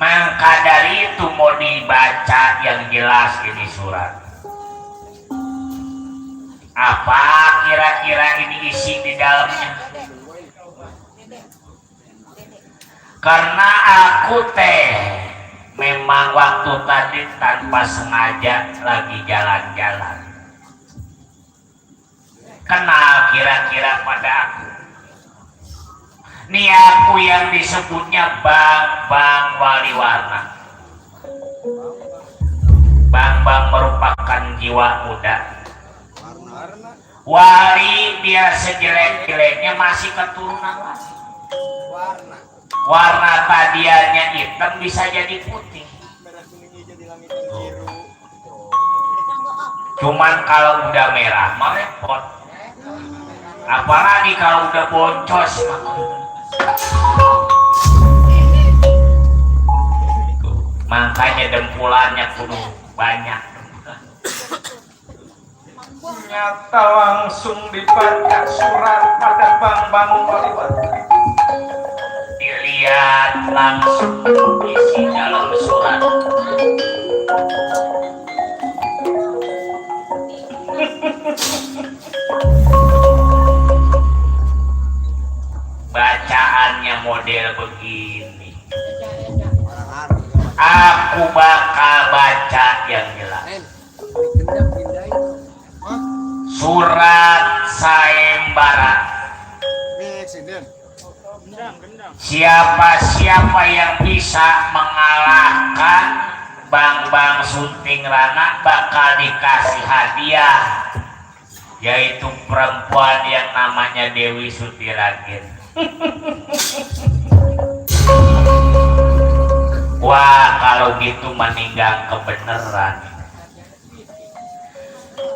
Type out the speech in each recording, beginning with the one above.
Maka dari itu mau dibaca yang jelas ini surat. Apa kira-kira ini isi di dalamnya? Karena aku memang waktu tadi tanpa sengaja lagi jalan-jalan. Kenal kira-kira pada aku. Ini aku yang disebutnya Bang Waliwarna. Bang merupakan jiwa muda. Wali dia sejelek-jeleknya masih keturunan wali. Warna tadiannya hitam bisa jadi putih. Cuman kalau udah merah mah repot. Apalagi kalau udah boncos. Makanya dempulannya kudu banyak. Nyata langsung dibaca surat pada Bang Waliwarna. Dilihat langsung isi dalam surat. Bacaannya model begini. Aku bakal baca yang jelas. Surat sayembara. Siapa-siapa yang bisa mengalahkan Bang Sunting Rana bakal dikasih hadiah, yaitu perempuan yang namanya Dewi Sutiragin. Wah, kalau gitu meninggal kebenaran.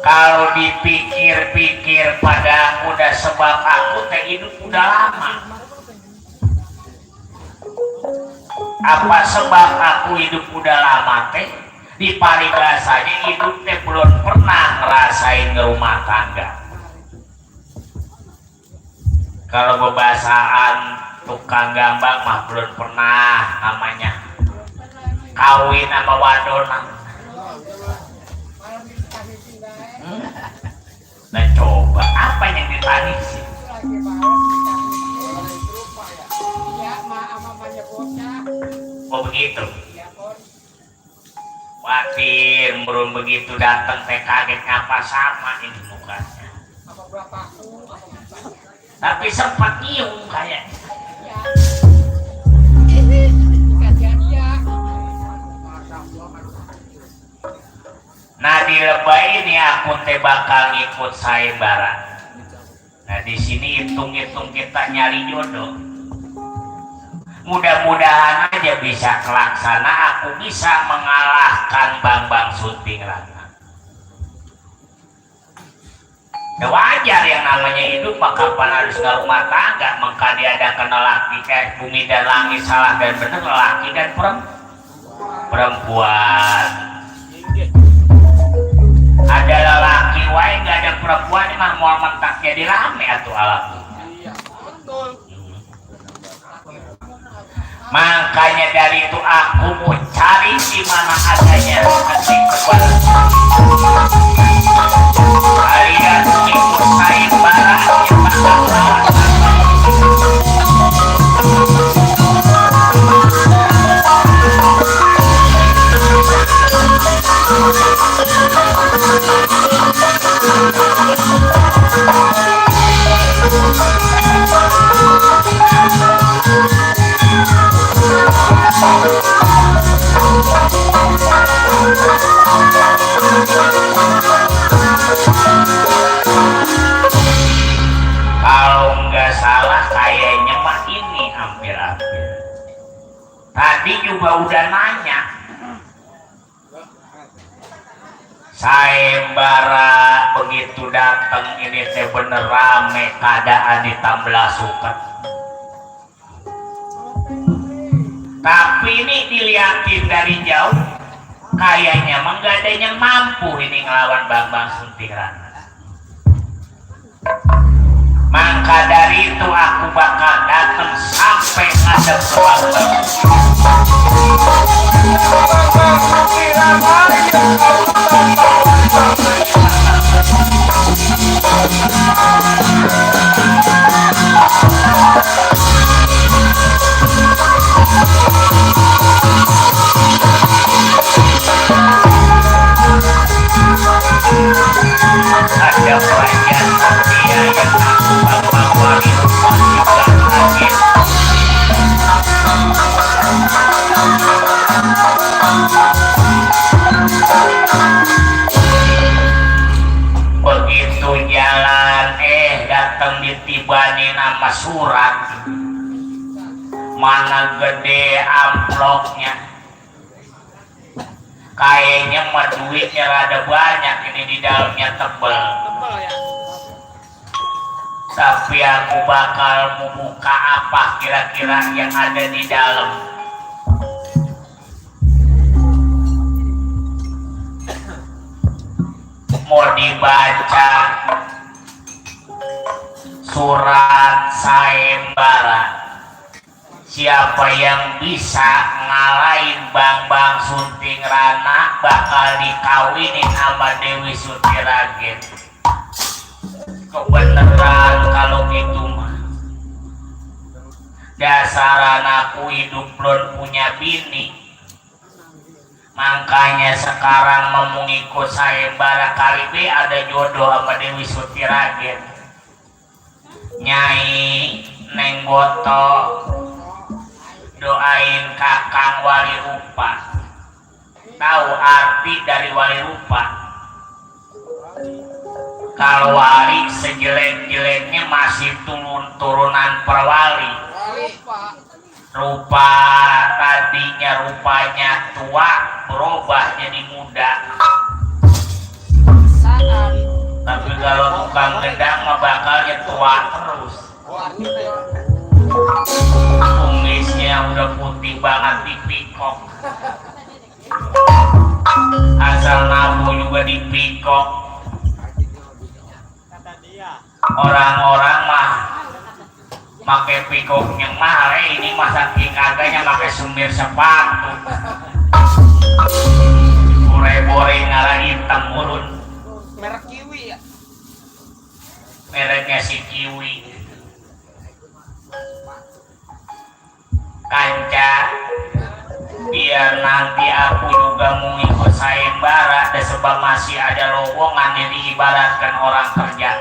Kalau dipikir-pikir pada udah sebab aku hidup udah lama. Apa sebab aku hidup udah lama di parigasanya hidup belum pernah ngerasain rumah tangga. Kalau bebasaan tukang gambang mah belum pernah namanya kawin sama wadona. Nah coba apa yang ditangisi? Oh begitu. Watir belum begitu datang kaget ngapa sama ini mukanya. Tapi sempat nyium kayak. Nah di lebay ini aku bakal ngikut sayembara. Nah di sini hitung-hitung kita nyari jodoh. Mudah-mudahan aja bisa kelaksana, aku bisa mengalahkan Bang Sunting Rana. Ya wajar yang namanya hidup, maka kapan harus ke rumah tangga, maka diadakan lelaki bumi dan langit salah dan benar, lelaki dan perempuan. Ada lelaki wae nggak ada perempuan mah mau mentak jadi rame atau alam. Makanya dari itu aku mau cari di mana adanya hati kepada kalian ikut sayembara kalau nggak salah kayaknya mah ini hampir-hampir. Tadi juga udah nanya. Sayembara begitu datang ini teh bener rame keadaan di Tamblasukan. Tapi ini dilihatin dari jauh kayaknya mah nggak ada yang mampu ini ngelawan Bang Sunting Rana. Maka dari itu aku bakal datang sampai ngadep ke Bang. mana gede amplopnya, kayaknya mah duitnya rada banyak, ini di dalamnya tebel. Tapi aku bakal membuka apa kira-kira yang ada di dalam. Mau dibaca surat sayembara. Siapa yang bisa ngalahin Bambang Sunting Rana bakal dikawinin sama Dewi Sutiragen. Kebeneran kalau gitu mah. Dasaran aku hidup belum punya bini. Makanya sekarang mau ngikut sayembara kali B ada jodoh sama Dewi Sutiragen. Nyai Neng Goto doain Kakang Wali Rupa. Tahu arti dari Wali Rupa? Kalau wali sejelek-jeleknya masih turunan perwali. Rupa tadinya rupanya tua berubah jadi muda. Tapi kalau tukang gendang mah bakalnya tua terus. Kumisnya udah putih banget di pikok. Asal nabu juga di pikok. Orang-orang mah pakai pikoknya mahal, ini masa kagaknya pakai sumir sepatu. Bore-bore ngara hitam urun. Merek Kiwi ya? Mereknya si Kiwi. Kanca, biar nanti aku juga mau ikut sayembara, sebab masih ada lowongan yang diibaratkan orang kerja.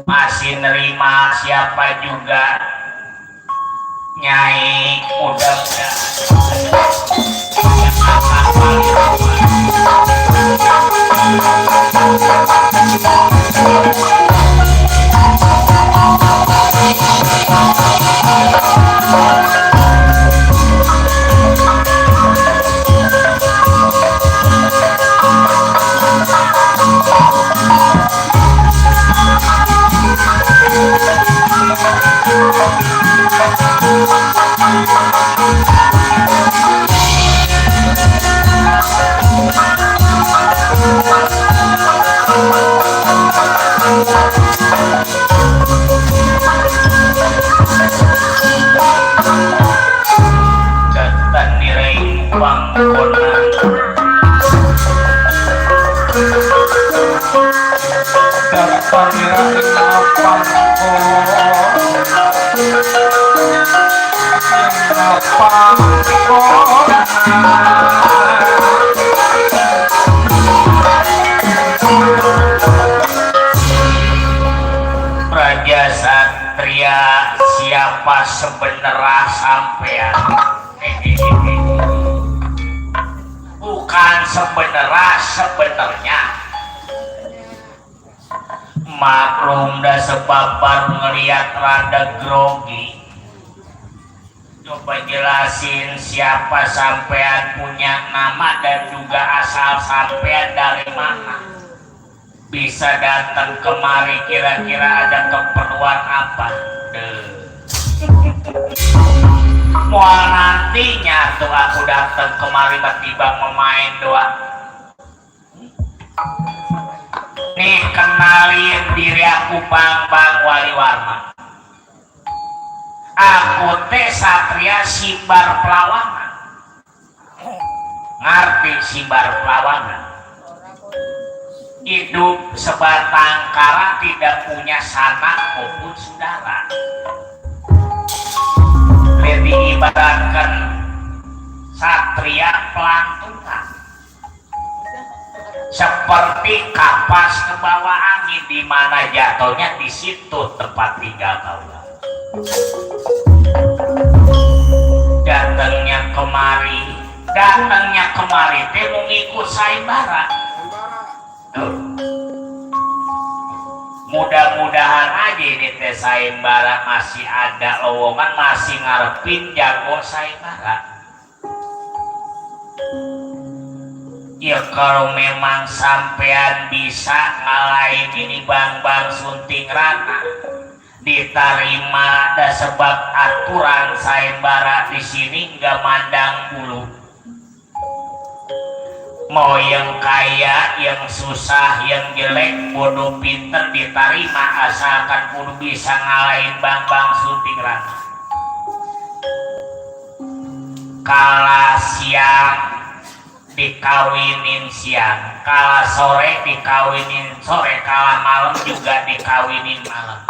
Masih nerima siapa juga. Nyai mudah-mudahan ketan diraih bangkonan. Dapat diraih Raja Satria siapa sebenarnya sampean? Bukan sebenarnya. Maklum dah sebab baru ngeliat rada grogi. Coba jelasin siapa sampean, punya nama dan juga asal sampean dari mana. Bisa datang kemari kira-kira ada keperluan apa? Mual nantinya tuh aku datang kemari tiba memain doang. Nih kenalin diri aku Bambang Waliwarma. Aku teh Satria Sibar Pelawangan. Ngerti Sibar Pelawangan? Hidup sebatang kara, tidak punya sanak maupun saudara. Lebih ibaratkan satria pelantungan. Seperti kapas ke bawah angin, di mana jatuhnya di situ tempat tinggal kau. Datangnya kemari teh mau ngikut sayembara. mudah-mudahan aja ini teh sayembara masih ada lowongan, masih ngarepin jago sayembara. Ya kalau memang sampean bisa ngalahin ini Bang Sunting Rana, diterima ada sebab aturan sayembara di sini nggak mandang bulu. Mau yang kaya, yang susah, yang jelek, bodoh pinter diterima asalkan kudu bisa ngalahin Bang Sunting Rana. Kala siang dikawinin siang, kala sore dikawinin sore, kala malam juga dikawinin malam.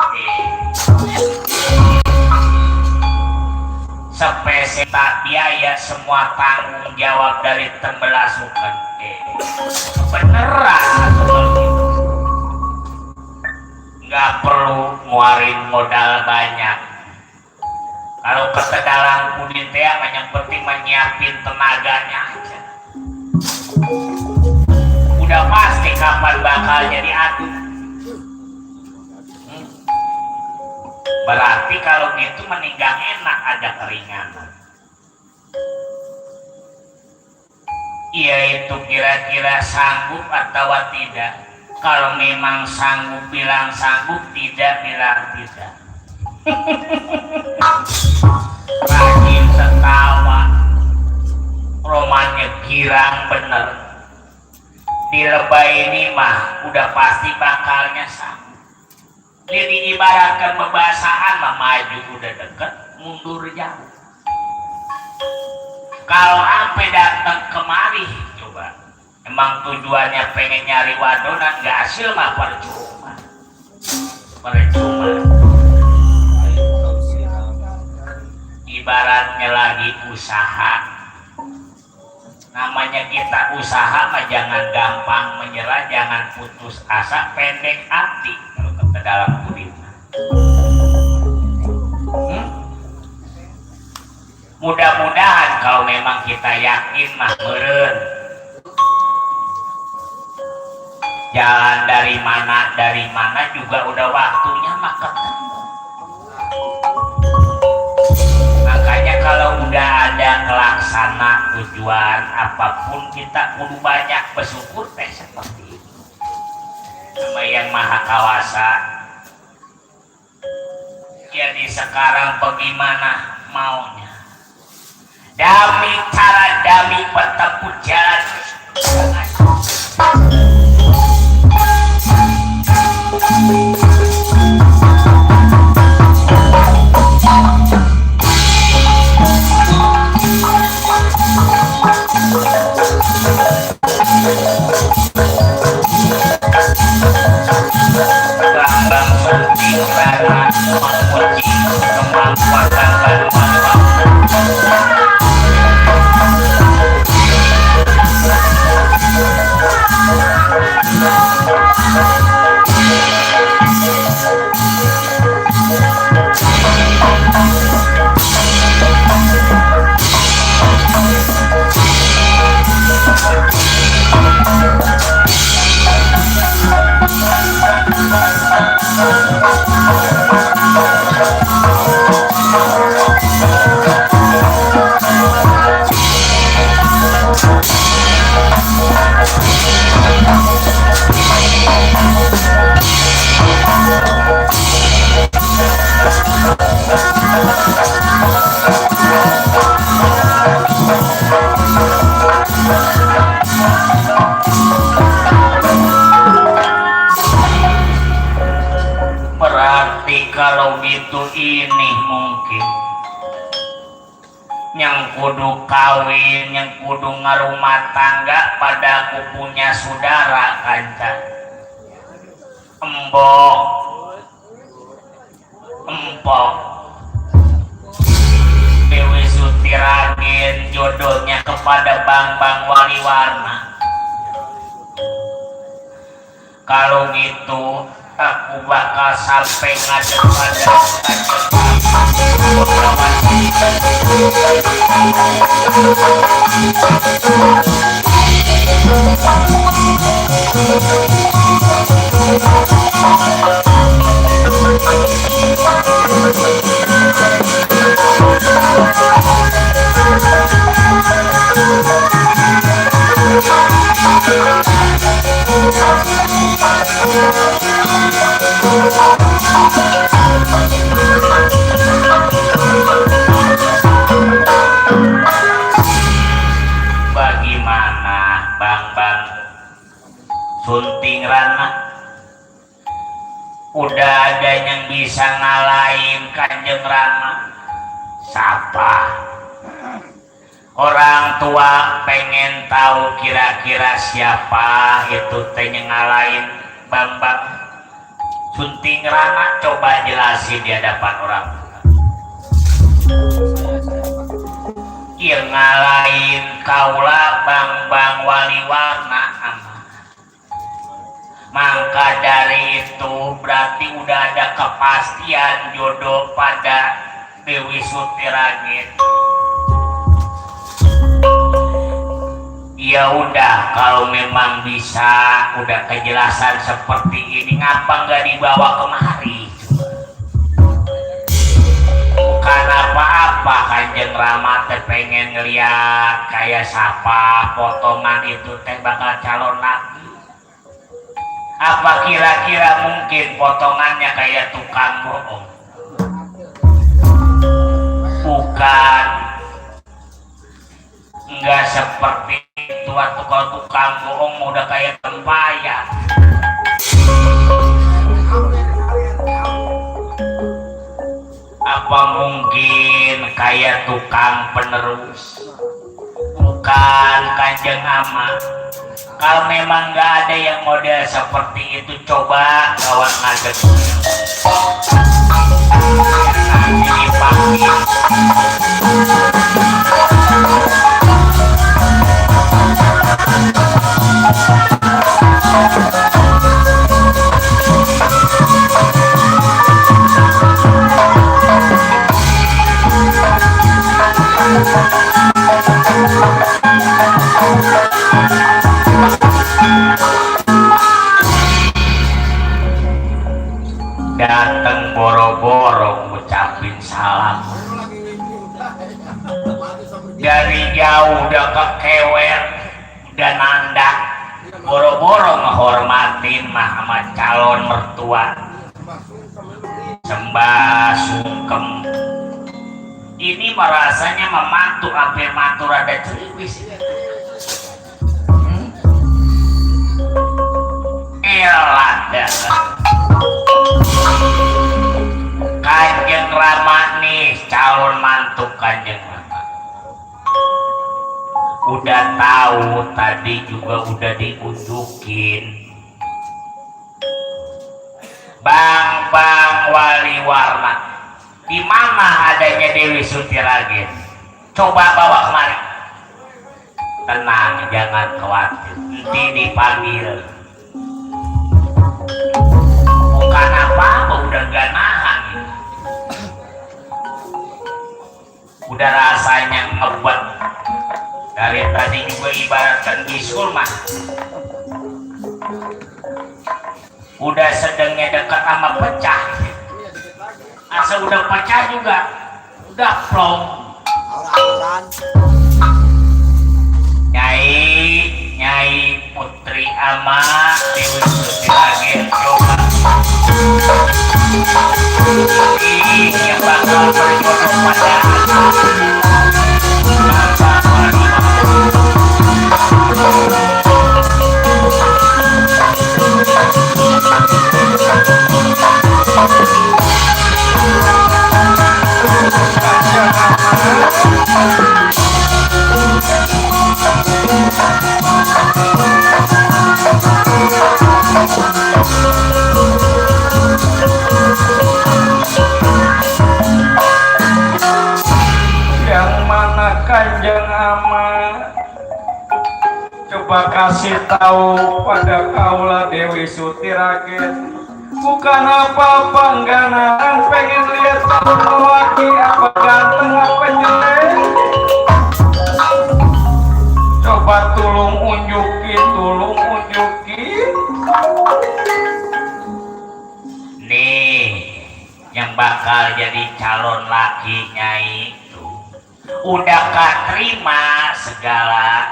Sepeseta biaya semua tanggung jawab dari tembelasukan. Beneran nggak perlu ngeluarin modal banyak. Kalau ketegalan kudin teh yang penting menyiapin tenaganya aja. Udah pasti kapan bakal jadi atlet. Berarti kalau gitu meninggal enak ada keringanan. Ia itu kira-kira sanggup atau tidak. Kalau memang sanggup bilang sanggup, tidak bilang tidak. Rajin setawa, romannya girang bener. Di lebay ini mah udah pasti bakalnya sanggup. Jadi ibaratkan pembahasaan mah maju udah deket, mundur jauh. Kalau sampai datang kemari, coba emang tujuannya pengen nyari wadonan, nggak hasil mah percuma. Ibaratnya lagi usaha, namanya kita usaha mah jangan gampang menyerah, jangan putus asa, pendek hati kalau ke dalam kulitnya. Mudah-mudahan kalau memang kita yakin mah meureun. Jalan dari mana juga udah waktunya mah ketemu. Makanya kalau udah ada ngelaksana tujuan apapun kita kudu banyak bersyukur teh seperti itu. Sama yang maha kawasa. Jadi sekarang bagaimana maunya? Dami cara dami bertemu jalan. Bambang Sunting Rana memuji kemampuan berarti kalau gitu ini mungkin yang kudu kawin, yang kudu ngarumah tangga pada punya saudara kanca embok empok Dewi Sutiragin jodohnya kepada Bang Waliwarna. Kalau gitu aku bakal sampai ngadep pada Bagaimana Bang Sunting Rana? Udah ada yang bisa ngalahin Kanjeng Rama? Siapa? Orang tua pengen tahu kira-kira siapa itu teh yang ngalahin Bang Sunting Rana. Coba jelasin di hadapan orang tua. Yang ngalahin kaula Bang Waliwarna ama. Maka dari itu berarti udah ada kepastian jodoh pada Dewi Sutiragin. Ya udah, kalau memang bisa udah kejelasan seperti ini, ngapa nggak dibawa kemari? Bukan apa-apa, Kanjeng Rama teh pengen ngeliat kayak siapa potongan itu teh bakal calon lagi. Apa kira-kira mungkin potongannya kayak tukang bohong? Bukan, nggak seperti itu. Waktu kalau tukang bohong udah kayak tempayan. Apa mungkin kayak tukang penerus? Bukan, Kanjeng Ama. Kalau memang nggak ada yang model seperti itu, coba kawan ngadep. Nanti dipanggil. Dateng boro-boro ngucapin salam, dari jauh udah kekewer udah nandak, boro-boro ngehormatin mah sama calon mertua, sembah sungkem. Ini merasanya memantu hampir mantu rada ceriwis. Elah dah. Kanjeng Rama nih calon mantu Kanjeng Rama. Udah tahu tadi juga udah diunjukin. Bang Waliwarna, di mana adanya Dewi Sutiragin? Coba bawa kemari. Tenang, jangan khawatir. Nanti dipanggil. Bukan apa-apa, udah gak nahan. Udah rasanya ngebet. Dari tadi juga ibaratkan bisul mah. Udah sedangnya dekat sama pecah. Asal udah pecah juga, udah plong. Nyai Putri Ama Dewi Sutiragin, coba ini yang bakal berjodoh pada yang mana Kanjeng Ama? Coba kasih tahu pada kaula Dewi Sutiragin. Bukan apa-apa, enggak nahan, pengen lihat lelaki apa ganteng apa jelek. Coba tolong unjukin. nih bakal jadi calon laki Nyai itu udah katerima segala.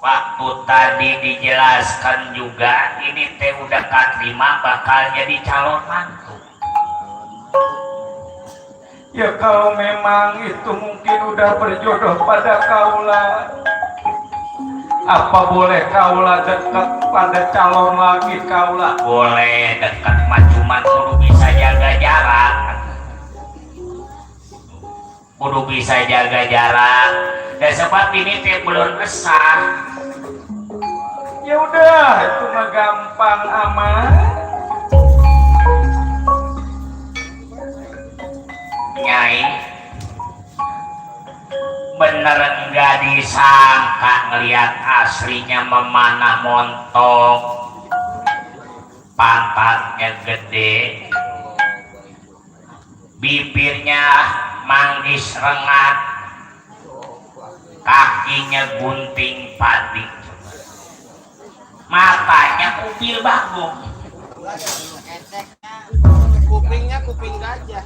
Waktu tadi dijelaskan juga ini teh udah katerima bakal jadi calon mantu. Ya kalau memang itu mungkin udah berjodoh pada kaula, apa boleh kaula dekat pada calon laki kaula? Boleh dekat mah cuman kudu bisa jaga jarak. Kudu bisa jaga jarak. Dan sebab ini teh belum besar. Ya udah, itu mah gampang aman. Nyai, bener nggak disangka ngelihat aslinya memanah montok, pantatnya gede, bibirnya manggis rengat, kakinya gunting padi, matanya upil bagong, Kupingnya kuping gajah.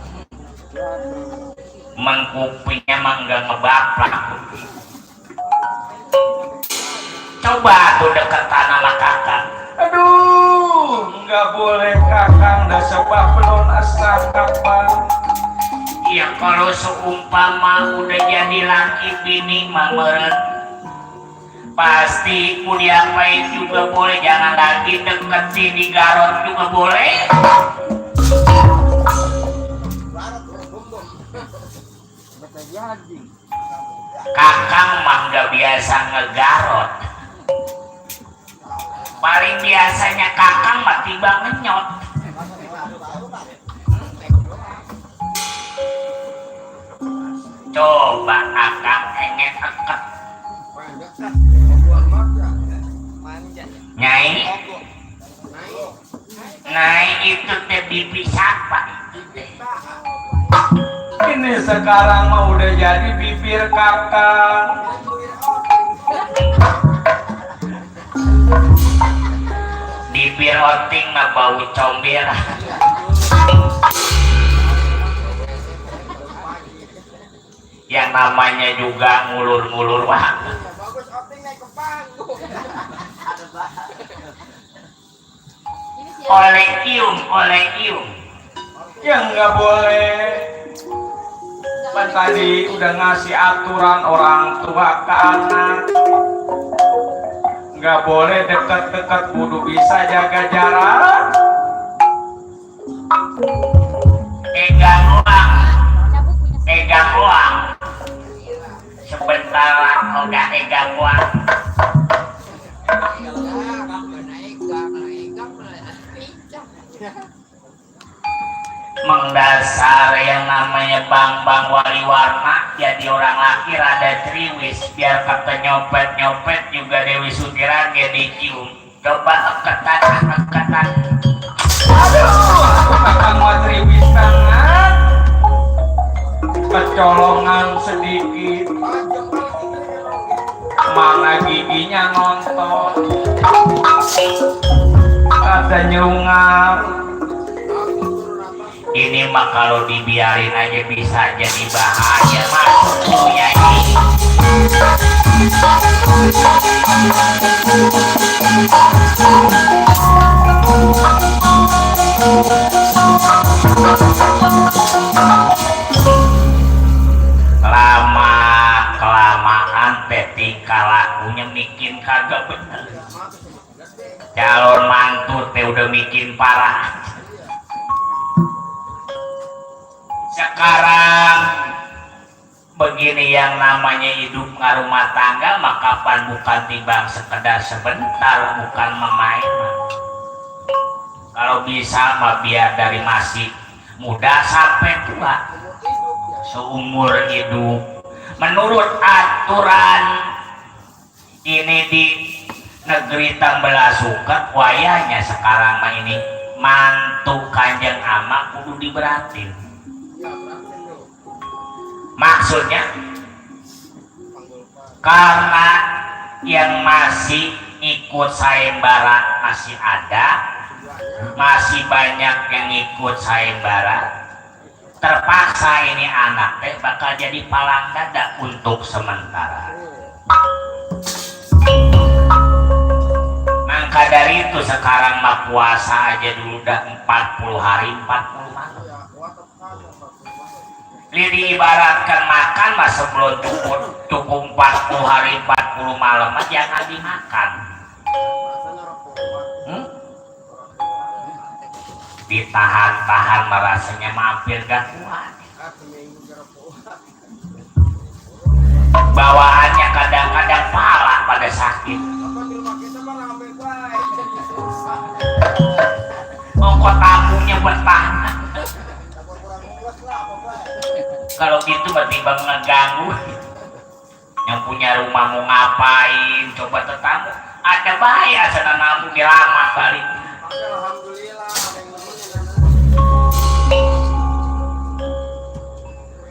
mengkupingnya mangga ngebaplak. Coba tuh deketan sama kakak. Aduh, nggak boleh kakang, dah sebab belum asa kapan. Ya kalau seumpama udah jadi laki bini mah meren, pasti mau diapain juga boleh, jangan lagi deketin di garot juga boleh. Kakang mah nggak biasa ngegarot, paling biasanya kakang mah tiba ngenyot. Coba akang enget eket. Manja. Nyai, Nyai itu teh bibi siapa? Ini sekarang mah udah jadi bibir kakang. Bibir oting mah bau comber. Yang namanya juga ngulur-ngulur wah. Bagus opting naik ke panggung. Oleh kium. Yang nggak boleh. Kan tadi udah ngasih aturan orang tua ke anak. Nggak boleh dekat-dekat, kudu bisa jaga jarak. Egang uang. Sebentar udah egang uang. Mengdasar yang namanya bang wali warna jadi orang laki rada triwis, biar kata nyopet juga Dewi Sutira ge dicium. Coba eketan. Aduh, aku kakang mah triwis banget. Kecolongan sedikit, mana giginya nonton, ada nyelungar. Ini mah kalau dibiarin aja bisa jadi bahaya, masuk ya ini. Lama kelamaan teh tingkah lakunya bikin kagak bener. Calon mantu teh udah bikin parah. Sekarang begini yang namanya hidup ngarumah tangga, maka kapan bukan timbang sekedar sebentar, bukan memain. Kalau bisa mah biar dari masih muda sampai tua, seumur hidup. Menurut aturan ini di negeri Tambelasuket, wayahnya sekarang mah ini mantu Kanjeng Ama kudu diberatin. Maksudnya karena yang masih ikut sayembara masih ada, masih banyak yang ikut sayembara. terpaksa ini anak teh bakal jadi palang dada untuk sementara. Maka dari itu sekarang mah puasa aja dulu udah 40 hari 40 malam. Lidi ibaratkan makan mah sebelum cukup 40 hari 40 malam mah jangan dimakan. Ditahan-tahan merasanya mampir gak kuat. Bawaannya kadang-kadang parah pada sakit. Ongkos tamunya betah. Kalau gitu berarti bang ngeganggu. Yang punya rumah mau ngapain? Coba tetamu. Ada bahaya sana namu lama balik. Alhamdulillah.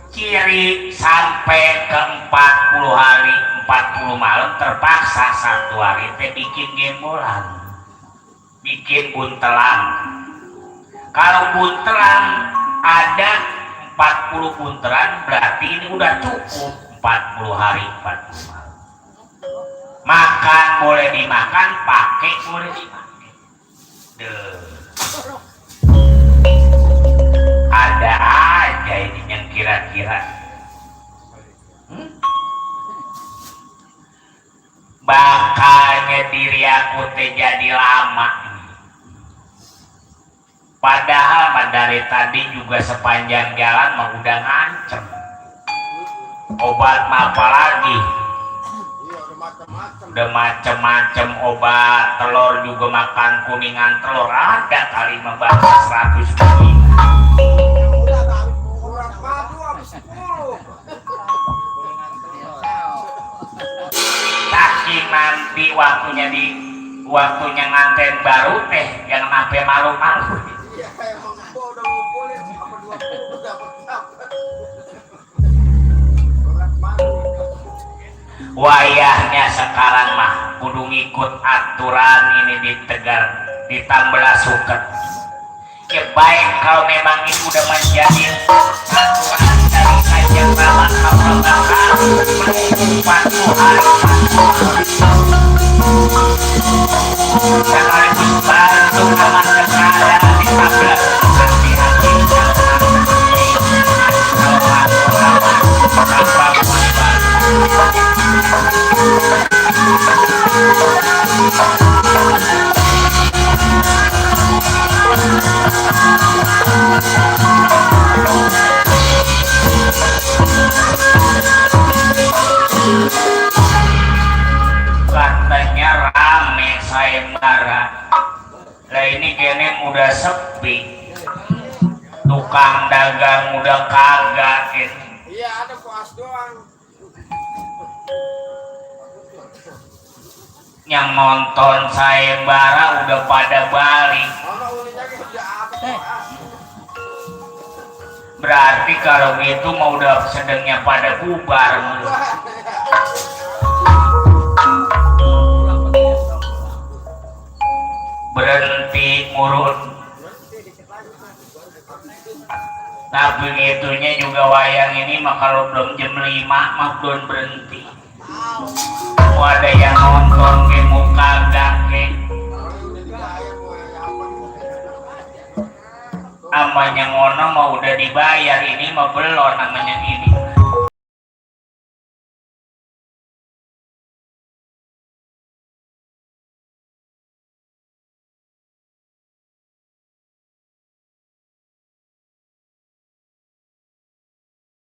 Ciri sampai ke 40 hari 40 malam terpaksa satu hari teh bikin gembolan, bikin buntelan. Kalau buntelan ada 40 buntelan berarti ini udah cukup 40 hari 40 malam. Makan boleh dimakan, pakai boleh dipakai. Ada aja ini yang kira-kira bakalnya diri aku teh jadi lama. Padahal dari tadi juga sepanjang jalan mah udah ngancem. Obat mah apa lagi? Udah macem-macem obat, telur juga makan kuningan telur ada kali membahas 100 biji. Saking nanti waktunya nganten baru teh jangan sampai malu-malu. Wayahnya sekarang mah kudu ngikut aturan ini ditegar ditambah suket. Ya baik kalau memang itu udah menjadi aturan dari kajian rawan Allah jangan dibantu amat keadaan ditambah hati-hati kalau aturan tanpa katanya rame sayembara. Lah ini kene udah sepi, tukang dagang udah kagak gitu. Iya ada puas doang. Yang nonton sayembara udah pada balik. Berarti kalau gitu mau udah sedangnya pada bubar. Berhenti ngurut. Tapi itunya juga wayang ini mah kalau belum jam 5 mah belum berhenti. Mau ada yang nonton ke muka gak ke amanya ngono mau udah dibayar ini mah belum namanya ini.